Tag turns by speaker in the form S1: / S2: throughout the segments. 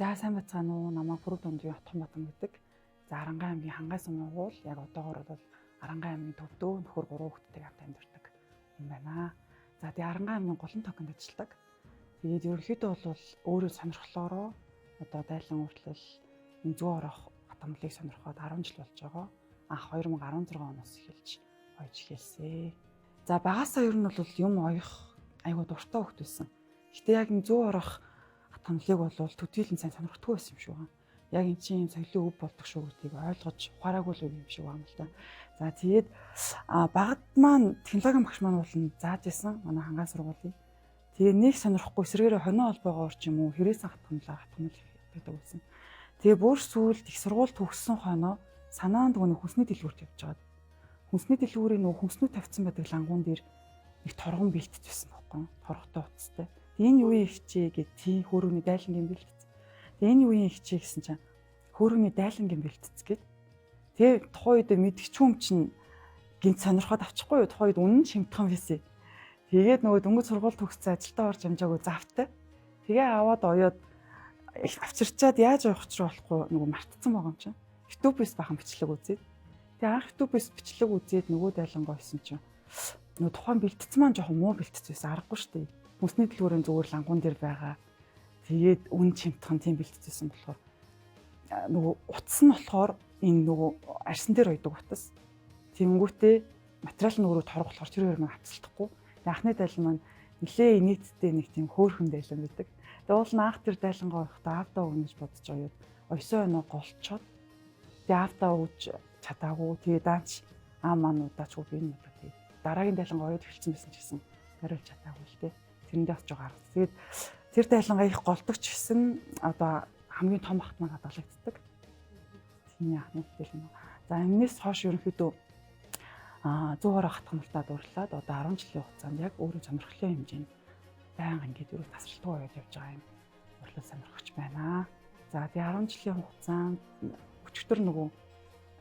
S1: За, сайн байцгаана уу? Намайг Бүрэг дундын Отхон Бадан гэдэг. За, Арангай аймгийн Хангай сумын уул, яг одоогор бол Арангай аймгийн төвдөө нөхөр, гурван хүүхэдтэй хамт амьдардаг хүн байна. За, тэгээ Арангай аймгийн Голон токонд ажилладаг. Тэгээд ерөнхийдөө бол өөрөө сонирхлоороо одоо дайлан урлал, энэ зүү ороох хатамлыг сонирхоод 10 жил болж байгаа. Анх 2016 оноос эхэлж оёж эхэлсэн. За, багасаа ер нь бол юм оёх айгуу дуртай хөлт байсан. Гэтэ яг энэ зүү ороох хатамлыг бол төдийлөн сайн сонирхдаггүй байсан юм шиг байна. Яг эн чинь юм соёлын өв болдог шүү гэдгийг ойлгож ухаараагүй л юм шиг байна л да. За, тэгээд багад маань технологийн багш маань бол зааж исэн манай Хангай сургуулийн. Тэгээ нэг сонирхгүй, эсрэгээрээ хонио холбоогоор ч юм уу хэрээсэн хатгамлаа хатгамл гэдэг байсан. Тэгээ бүр сүүлд их сургууль төгссөн хойноо санаанд нөгөө хүнсний дэлгүүрт явж байгаад хүнсний дэлгүүрийн нөгөө хүнснүүд тавьсан байдаг лангуун дээр нэг торгон бэлтэж байсан байхгүй, торготой утастай. Энэ юу юм ихчээ гэд, тийм, хөөрөний дайлангийн бэлтц. Тэгээ энэ юу юм ихчээ гэсэн чинь хөөрөний дайлангийн бэлтц гэд. Тэгээ тухайн үед мэдгч юм чинь гинт сонирхоод авчихгүй юу? Тухайн үед үнэн шимтхан байсан. Тэгээд нөгөө дөнгөж сургууль төгссөн, ажилдаа орж амжаагүй завтай. Тэгээ аваад оёод авчирчаад яаж явах ч болохгүй нөгөө мартцсан байгаа юм чинь. YouTube-ээс бахан бичлэг үзээд. Тэгээ анх YouTube-ээс бичлэг үзээд нөгөө дайлангаа ойсон чинь нөгөө тухайн бэлтцэн маань жоохон муу бэлтц байсан, аргагүй шүү дээ. Хүнсний дэлгүүрийн зүгээр лангуун дээр байгаа. Тэгээд үн чимтхан тийм бэлтцсэн болохоор нөгөө утас нь болохоор энэ нөгөө арьсан дээр ойдог утас. Тэнгүүтээ материал нь өөрөө торг болохоор тэр хоёр маань хавцалдахгүй. Тэгээ анхны дайлан маань нилээ инээдтэй нэг тийм хөөрхөн дайлан байдаг. Тэгээ уул нь анх тэр дайлангаа ойхдоо аавдаа өгнө гэж бодож оёод ойсон өнөө голчоод тэгээ аавдаа өгж чадаагүй. Тэгээ даанч аа маань удаач би энэ удаа тэгээ дараагийн дайлангаа оёод эхэлсэн байсан ч гэсэн хариулж чадаагүй л дээ. Тэрэндээ бас жоо гаргасан. Тэгээд тэр дайлангаа их голдог ч гэсэн одоо хамгийн том багт маань хадгалагддаг. Тийм, анхны дайлан. За, энэс хойш ерөнхийдөө 100 орой хатгамалтаа дурлаад одоо 10 жилийн хугацаанд яг өөрөө сонирхлын хэмжээнд байнга ингээд ерөө тасралтгүй оёод явж байгаа юм урлал сонирхогч байна. За, тэгээ 10 жилийн хугацаанд өчигдөр нөгөө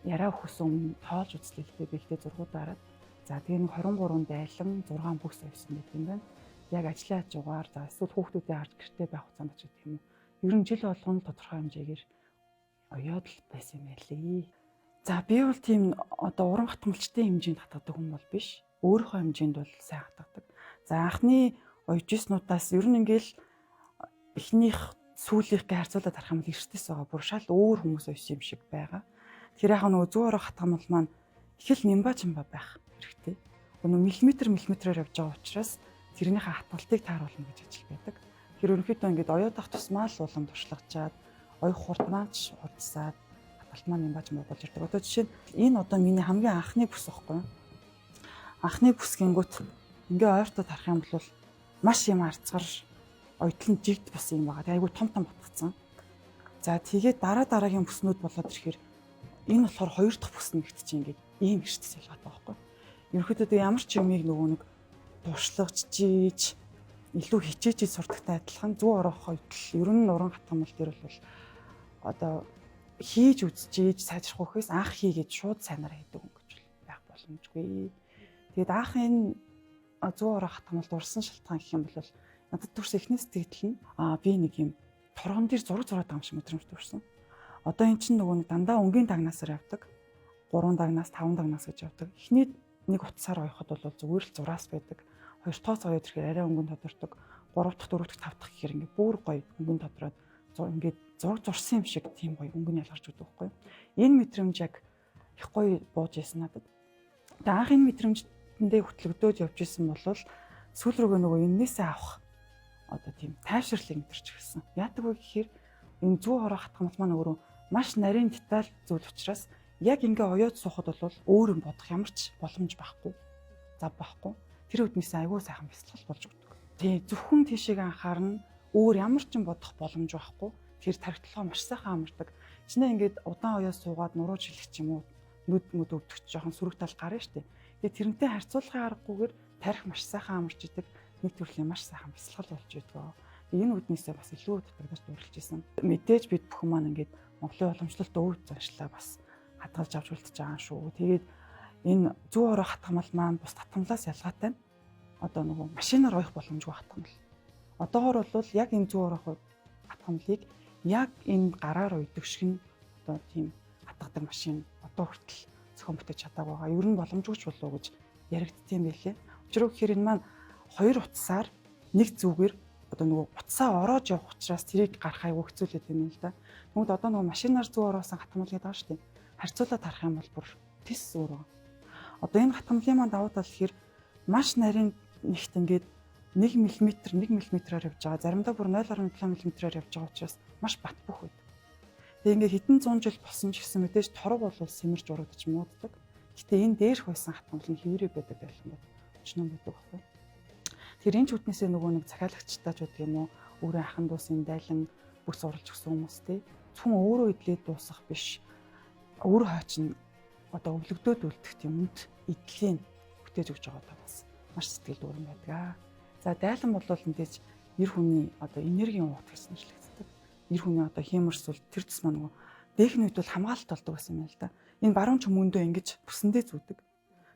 S1: яриа өгөхөөс өмнө тоолж үзлээ л дээ, бэлдээ зургууд дараад. За, тэгээ нэг 23 дайлан, 6 бүкс авсан гэдэг юм байна. Яг ажлын хажуугаар, за эсвэл хүүхдүүдээ харж гэртээ байх хугацаанд ч гэх юм уу. Ер нь жил болгоно тодорхой хэмжээгээр оёод л байсан юм байлээ. За, би бол тийм одоо уран хатамлчдын хэмжээнд хатгадаг хүн бол биш. Өөрийнхөө хэмжээнд бол сайн хатгадаг. За, анхны оёжснуудаас ер нь ингээл эхнийх сүүлийнх гэ харьцуулаад харах юм бол эртнээс байгаа. Бүр шал өөр хүмүүс оёсон юм шиг байгаа. Тэгэхээр яг нөгөө зүү орой хатгамал маань их л нимба чимба байх хэрэгтэй. Нөгөө миллиметр миллиметрээр явж байгаа учраас тэрнийхээ хатгалтыг тааруулна гэж ажил байдаг. Тэр ерөнхийдөө ингээд оёод ах тусмаа л улам туршлагачаад, оёх хурд маань ч хурдсаад, хатгалт маань нимба чимба болж ирдэг. Одоо жишээ нь энэ одоо миний хамгийн анхны бүс байхгүй юу? Анхны бүс гингүүт ингээ ойртоод харах юм бол маш юм арцгар оёдол нь жигд бус юм байгаа. Тэгээ айгүй том том батгцсан. За, тэгээд дараа дараагийн бүснүүд болоод ирэхээр энэ болохоор хоёр дахь бүс нь ихт чинь ингээд ийм эрсдэс ялгаатай байхгүй. Ерөнхийдөө ямар ч юмыг нөгөө нэг туршлагч жийж илүү хичээж сурдагтай адилхан зүү орох хоёртол ер нь уран хатгамал дээр бол одоо хийж үзчихээж сайжрах үхээс анх хийгээд шууд сайнараа хийдэг хүн гэж байх боломжгүй. Тэгээд анх энэ зүү орох хатгамалд урсан шалтгаан гэх юм бол надад төрс эхний сэтгэл нь би нэг юм торгон дээр зураг зураад байгаа юм шиг мэдрэмж төрсөн. Одоо эн чинь нөгөө нэг дандаа өнгийн дагнаасаар явдаг. 3 дагнаас, 5 дагнаас гэж явдаг. Эхний нэг утсаар оёход бол зүгээр л зураас байдаг. Хоёр тоос оёод ирэхээр арай өнгөн тодордог. Гурав дахь, дөрөв дахь, тав дахь гэхээр ингээ бүр гоё өнгөн тодроод ингээд зураг зурсан юм шиг тийм гоё өнгөн ялгарч өгдөг байхгүй юу. Энэ мэдрэмж яг их гоё бууж исэн надад. Тэгээ анх энэ мэдрэмжтэндээ хөтлөгдөөд явж исэн бол сүүл рүүгээ нөгөө эннээсээ авах одоо тийм тайвширлыг мэдэрч эхэлсэн. Яадаг вэ гэхээр энэ зүү хороо хатгамал маань өөрөө маш нарийн деталь зүйл учраас яг ингээ оёод суухад бол өөр юм бодох ямар ч боломж байхгүй. Зав байхгүй. Тэр үднээс айгүй сайхан бясалгал болж өгдөг. Тий, зөвхөн тийшээ анхаарна, өөр ямар ч юм бодох боломж байхгүй. Тэр тархитлогоо маш сайхан амардаг. Чинээ ингээд удаан оёо суугаад нуруу жилэх ч юм уу, нүд мүд өвдөх жоохон сөрөг тал гарна штэ. Тэгээ тэрнтэй харьцуулахын аргагүйгээр тарих маш сайхан амарч идэг. Нэг төрлийн маш сайхан бясалгал болж идэг. Энэ үднээсээ бас илүү дутагдаж дурлж исэн. Мэдээж бид бүхэн маань ингээд Монголын уламжлалт өв заншлаа бас хадгалж авч үлдэж байгаа шүү. Тэгээд энэ зүү орой хатгамал маань бус татгамлаас ялгаатай нь одоо нөгөө машинаар оёх боломжгүй хатгамал. Одоогор бол яг энэ зүү орой хатгамлыг Яг энэ гараар уйдаг шиг нь одоо тийм хатгадаг машин одоо хүртэл зохион бүтээж чадаагүй байгаа. Ер нь боломжгүй ч болов уу гэж яригдсан юм байлээ. Учир нь гэхээр энэ маань хоёр утсаар нэг зүгээр одоо нөгөө утсаа ороож явах учраас тэрийг гарах айгүй хэцүүлээд юм л да. Тэгмэд одоо нөгөө машинаар зүү ороосон хатгамал гэдэг байгаа шүү дээ. Харьцуулаад харах юм бол бүр тис өөр байгаа. Одоо энэ хатгамлын маань давуу тал гэхээр маш нарийн нэгт ингээд 1 мм 1 мм-аар явж байгаа. Заримдаа бүр 0.7 мм-аар явж байгаа учраас маш бат бөх байдаг. Тэгээ ингээд хэдэн зуун жил болсон ч гэсэн мэдээж торог бол сэмэрч урагдаж мууддаг. Гэтэ энэ дээрх байсан хатгамал нь хэврээ байдаг байлганд өчнөн байдаг байхгүй. Тэгэхээр энэ ч үтнээсээ нөгөө нэг захиалагчтай ч гэдэг юм уу, өөрөө ахын дуусын дайлан бүс оруулж өгсөн хүмүүстэй зөвхөн өөрөө идлээд дуусах биш. Өөр хойч нь одоо өвлөгдөөд үлдэх тийм үнд эдлийн бүтээж өгч байгаа бас маш сэтгэл дүүрэн байдаг. За дайлан бол мэдээж эр хүний одоо энергийн уут гэж нэрлэгддэг. Эр хүний одоо хиймэрсүүл тэр тусмаа нөгөө дээхний үед бол хамгаалалт болдог байсан юм л да. Энэ баруун чөмөндөө ингэж бүсэндээ зүүдэг.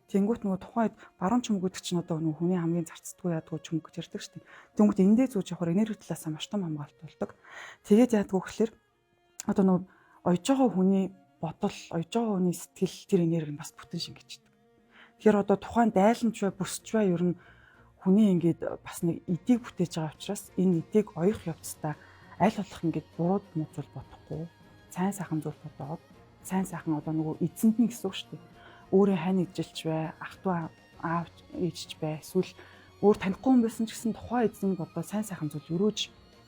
S1: Тэнгүүт нөгөө тухайн үед баруун чөмөг гэдэг чинь одоо нөгөө хүний хамгийн зарцдаггүй яадгүй чөмөг гэж ярьдаг шүү дээ. Тэнгүүт эндээ зүүж явахаар энерги талаасаа маш том хамгаалалт болдог. Тэгээд яадгүй гэхэлэр одоо нөгөө оёж байгаа хүний бодол, оёж байгаа хүний сэтгэл тэр энерги нь бас бүтэн шингэждэг. Тэгэхээр одоо тухайн дайланч бай, бүсч бай ер нь хүний ингээд бас нэг эдийг бүтээж байгаа учраас энэ эдийг оёх явцдаа аль болох ингээд буруу муу зүйл бодохгүй, сайн сайхан зүйл бодоод, сайн сайхан одоо нөгөө эзэнд нь гэсэн үг шүү дээ. Өөрийн хань ижилч бай, ах トゥ аав ээжч бай, эсвэл өөр танихгүй хүн байсан ч гэсэн тухайн эзэн бодоо сайн сайхан зүйл өрөөж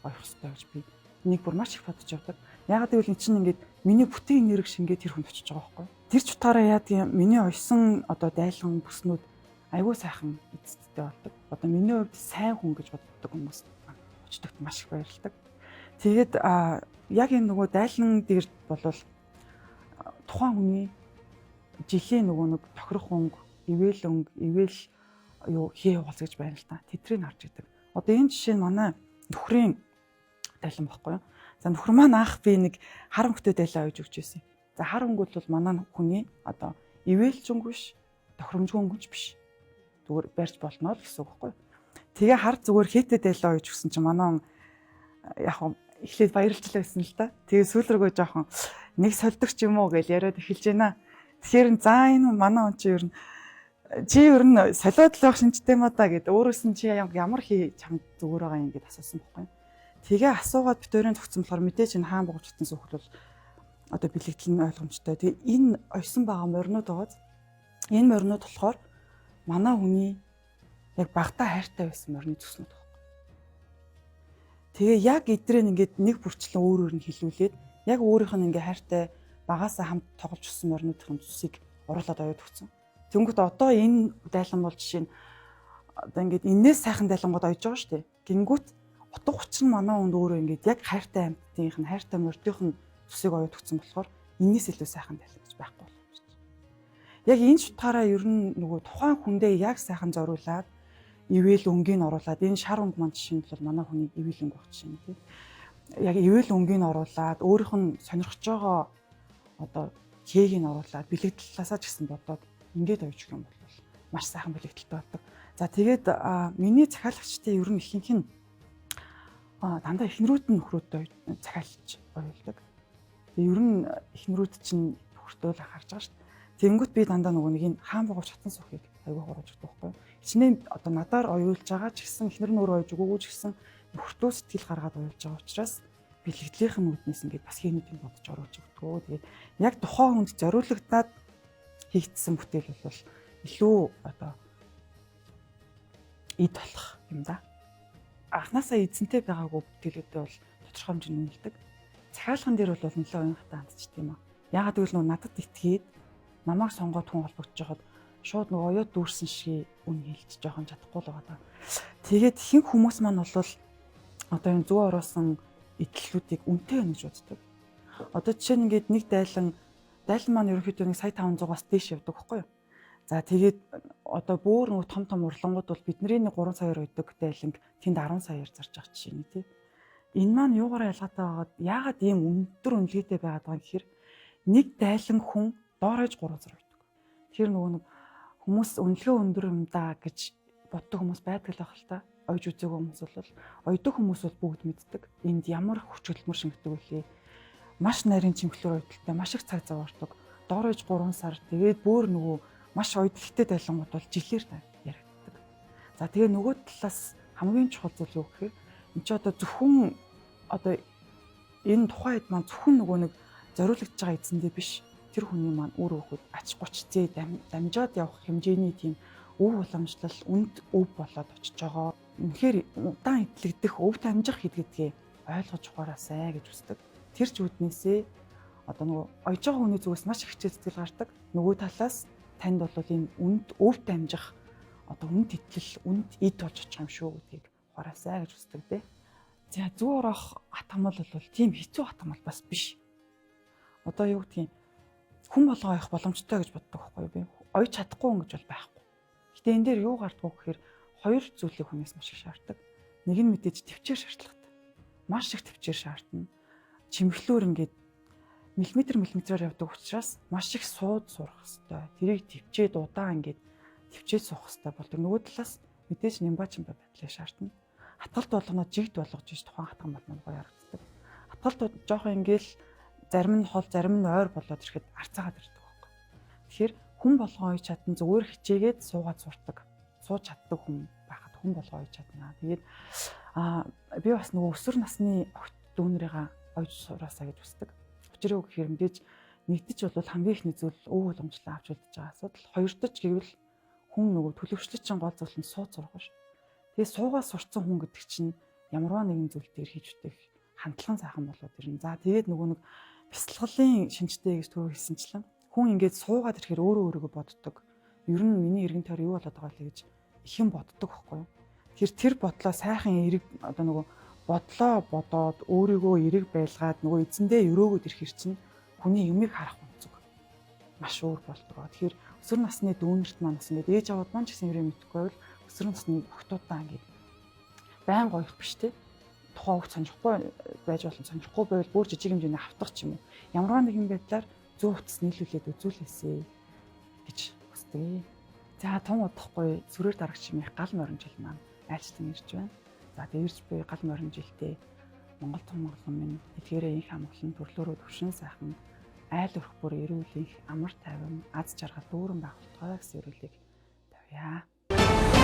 S1: оёх ёстой гэж би нэг бүр маш их бодож явдаг. Яагаад гэвэл эн чинь ингээд миний бүтэн энерги шингээд тэр хүнд очиж байгаа байхгүй. Тэр ч утгаараа яадгийн миний оёсон одоо дайлан бүснүүд айгүй сайхан эцэсттэй болдог. Одоо миний хувьд сайн хүн гэж боддог хүмүүс очдогт маш их баярлалдаг. Тэгээд яг энэ нөгөө дайлан дээр болвол тухайн хүний жилийн нөгөө нэг тохирох өнгө, ивэл өнгө, ивэл юу хээ явуулц гэж байна л та. Тэдрийг харж идэг. Одоо энэ жишээ нь манай нөхрийн дайлан баггүй юу? За нөхөр маань анх би нэг хар өнгөтэй дайлан авч өгч байсан. За хар өнгө бол манай хүний одоо ивэлч өнгө биш, тохиромжгүй өнгө ч биш. Зүгээр барьж болно л гэсэн үг байхгүй юу? Тэгээ хар зүгээр хээтэй дайлан авч өгсөн чинь манай яг эхлээд баярлж л байсан л да. Тэгээ сүүл рүүгээ жоохон нэг сольдог ч юм уу гэж яриад эхэлж байна. Тэгэхээр за энэ манай он чи ер нь чи ер нь солиод л байх шинжтэй маа да гэд өөрөөс нь чи ямар хий чамд зүгээр байгаа юм гэд асуусан байхгүй. Тэгээ асуугаад бид хоёрын зогцсон болохоор мэдээж энэ хаан буугч татсан сүүхэл бол одоо бэлэгдэл нь ойлгомжтой. Тэгээ энэ ойсон байгаа моринууд байгааз энэ моринууд болохоор манай хүний яг багтаа хайртай байсан морины зүснүүд байхгүй. Тэгээ яг эдрээ ингээд нэг бүрчлэн өөр өөр нь хилүүлээд яг өөрийнх нь ингээ хайртай багасаа хамт тоглож өссөн моринуудын зүсийг оруулаад оёод өгсөн. Тэнгүүт одоо энэ дайлан бол жишээ нь одоо ингээд энээс сайхан дайлангууд оёж байгаа шүү дээ. Гингүүт утга учир нь манай хүнд өөрөө ингээд яг хайртай амьтдынх нь хайртай мордынх нь цусыг оёод өгсөн болохоор энээс илүү сайхан дайлан гэж байхгүй болох юм шиг. Яг энэ утгаараа ер нь нөгөө тухайн хүндээ яг сайхан зориулаад ивэл өнгийг оруулаад энэ шар өнгө маань жишээ нь бол манай хүний ивэл өнгө баг жишээ нь тийм. Яг ивэл өнгийг оруулаад өөрийнх нь сонирхож байгаа одоо хээг нь оруулаад бэлэгдэл талаасаа ч гэсэн бодоод ингээд оёж өгөх юм бол маш сайхан бэлэгдэлтэй болдог. За тэгээд миний захиалагчдын ер нь ихэнх нь дандаа эхнэрүүд нь нөхрөөдөө захиалж оюулдаг. Тэгээ ер нь эхнэрүүд чинь нөхөртөө л анхаарч байгаа шүү дээ. Тэнгүүт би дандаа нөгөө нэг энэ хаан богооч хатан сухыг аягүй хуруулж өгдөг байхгүй юу. Хичнээн одоо надаар оюулж байгаа ч гэсэн эхнэр нь өөрөө оюуж өгөөгүй ч гэсэн нөхөртөө сэтгэл гаргаад оюулж байгаа учраас бэлэгдлийнх нь үүднээс ингээд бас хийнүүдийг бодож оруулж өгдөг. Тэгээд яг тухайн хүнд зориулагдаад хийгдсэн бүтээл бол илүү одоо эд болох юм да. Анхнаасаа эзэнтэй байгаагүй бүтээлүүдээ бол тодорхой хэмжээнд үнэлдэг. Захиалган дээр бол нэлээд уян хатан хандчихдаг юм аа. Яагаад гэвэл нөгөө надад итгээд намайг сонгоод хүн холбогдож байхад шууд нөгөө оёод дүүрсэн шиг үн хэлж жоохон чадахгүй л байгаа даа. Тэгээд ихэнх хүмүүс маань бол одоо энэ зүү ороосон эдлэлүүдийг үнэтэй байна гэж боддог. Одоо жишээ нь ингээд нэг дайлан маань ерөнхийдөө нэг сая 500-аас дээш явдаг байхгүй юу? За тэгээд одоо бүр нөгөө том том урлангууд бол бидний нэг 3 саяар уйдаг дайланг тэнд 10 саяар зарж байгаа жишээ нь тий. Энэ маань юугаараа ялгаатай байгаад яагаад ийм өндөр үнэлгээтэй байгаад байгаа юм гэхээр нэг дайлан хүн доорож 3 зар уйдаг. Тэр нөгөө нэг хүмүүс үнэлгээ өндөр юм да гэж боддог хүмүүс байдаг л байх л та. Ойж үзээгүй хүмүүс бол ойдог хүмүүс бол бүгд мэддэг. Энд ямар хүч хөдөлмөр шингэдэг вүлээ. Маш нарийн чимхлэр ойдолтой, маш их цаг зав ордог. Дор иж 3 сар тэгээд бүр нөгөө маш ойдлогтой дайлангууд бол жилээр яригддаг. За тэгээ нөгөө талаас хамгийн чухал зүйл юу гэхээр энэ ч одоо зөвхөн одоо энэ тухайн хэд маань зөвхөн нөгөө нэг зориулагдж байгаа эзэндээ биш, тэр хүний маань үр хөвгүүд ач гуч зээ дамжаад явах хэмжээний тийм өв уламжлал үнд өв болоод очиж байгаа. Үнэхээр удаан эдлэгдэх өв дамжих гэдгээ ойлгож ухаараасай гэж хүсдэг. Тэр ч үүднээсээ одоо нөгөө ойж байгаа хүний зүгээс маш их хичээл зүтгэл гардаг. Нөгөө талаас танд бол энэ үнд өв дамжих одоо үнд итлэл, үнд эд болж очих юм шүү гэдгийг ухаараасай гэж хүсдэг дээ. За зүү орох атгамал бол тийм хэцүү атгамал бас биш. Одоо юу гэдгийг хүн болгоо ойх боломжтой гэж боддог байхгүй юу би. Ойж чадахгүй хүн гэж бол байхгүй. Гэтэ энэ дээр юу гардггүй гэхээр хоёр зүйлийг хүнээс маш их шаарддаг. Нэг нь мэдээж төвчээр шаардлагатай. Маш их төвчээр шаардна. Чимхлүүр ингээд миллиметр миллиметрээр явдаг учраас маш их сууд сурах хэвээр. Тэрийг төвчээд удаан ингээд төвчээд суух хэвээр болдог. Нөгөө талаас мэдээж нямбачин байдлыг шаардна. Хатгалт болгоно жигд болгож иж тухайн хатган бол маань гоё харагддаг. Хатгалт жоохон ингээл зарим нь хол, зарим нь ойр болоод ирэхэд арцаагаад ирдэг байхгүй. Тэгэхээр хүн болгон ойж чадна, зүгээр хичээгээд суугаад сурдаг. Сууж чаддаг хүн байхад хүн болгон ойж чадна. Тэгээд би бас нөгөө өсвөр насны огт дүүнрийгаа ойж сураасаа гэж хүсдэг. Учир юу гэхээр мэдээж нэгдэж бол хамгийн ихний зүйл өв уламжлал авч үлдэж байгаа асуудал. Хоёрдож гэвэл хүн нөгөө төлөвшлөж чинь гол зүйл нь сууц сурах шүү. Тэгээ суугаа сурцсан хүн гэдэг чинь ямарваа нэгэн зүйл дээр хийж үтэх хандлага сайхан болоод ирнэ. За тэгээд нөгөө нэг бясалгалын шинжтэй гэж түрүү хэлсэнчлэн хүн ингээд суугаад ирэхээр өөрөө өөрийгөө боддог. Ер нь миний эргэн тойрон юу болоод байгаа вэ гэж ихэн боддог байхгүй юу? Тэр бодлоо сайхан эрэг одоо нөгөө бодлоо бодоод өөрийгөө эрэг байлгаад нөгөө эзэндээ өрөөгөөд ирэхэр чинь хүний юмыг харах өнцөг маш өөр болдог. Тэгэхээр өсвөр насны дүүнерт маань бас ингээд ээж аваад маань ч гэсэн юм мэдэхгүй байвал өсвөр насны охтуудаа ингээд байн гоёх биш те. Тухайн хүүхд сонирхгүй байж болно. Сонирхгүй байвал бүр жижиг хэмжээний хавтах ч юм уу. Ямарваа нэгэн байдлаар зөв утас нийлүүлээд үзүүлээсэй гэж хүсдэг. За тун удахгүй сүрээр дарагч хэмээх гал морин жил маань айлчлан ирж байна. За тэгээ ирж буй гал морин жилдээ Монгол томголон минь дэлгээрээ инх амгалан төрлөөрөө төвшин сайхан айл өрх бүр эрүүл инх амар тайван аз жаргал дүүрэн байх болтугай гэсэн ерөөлийг тавья.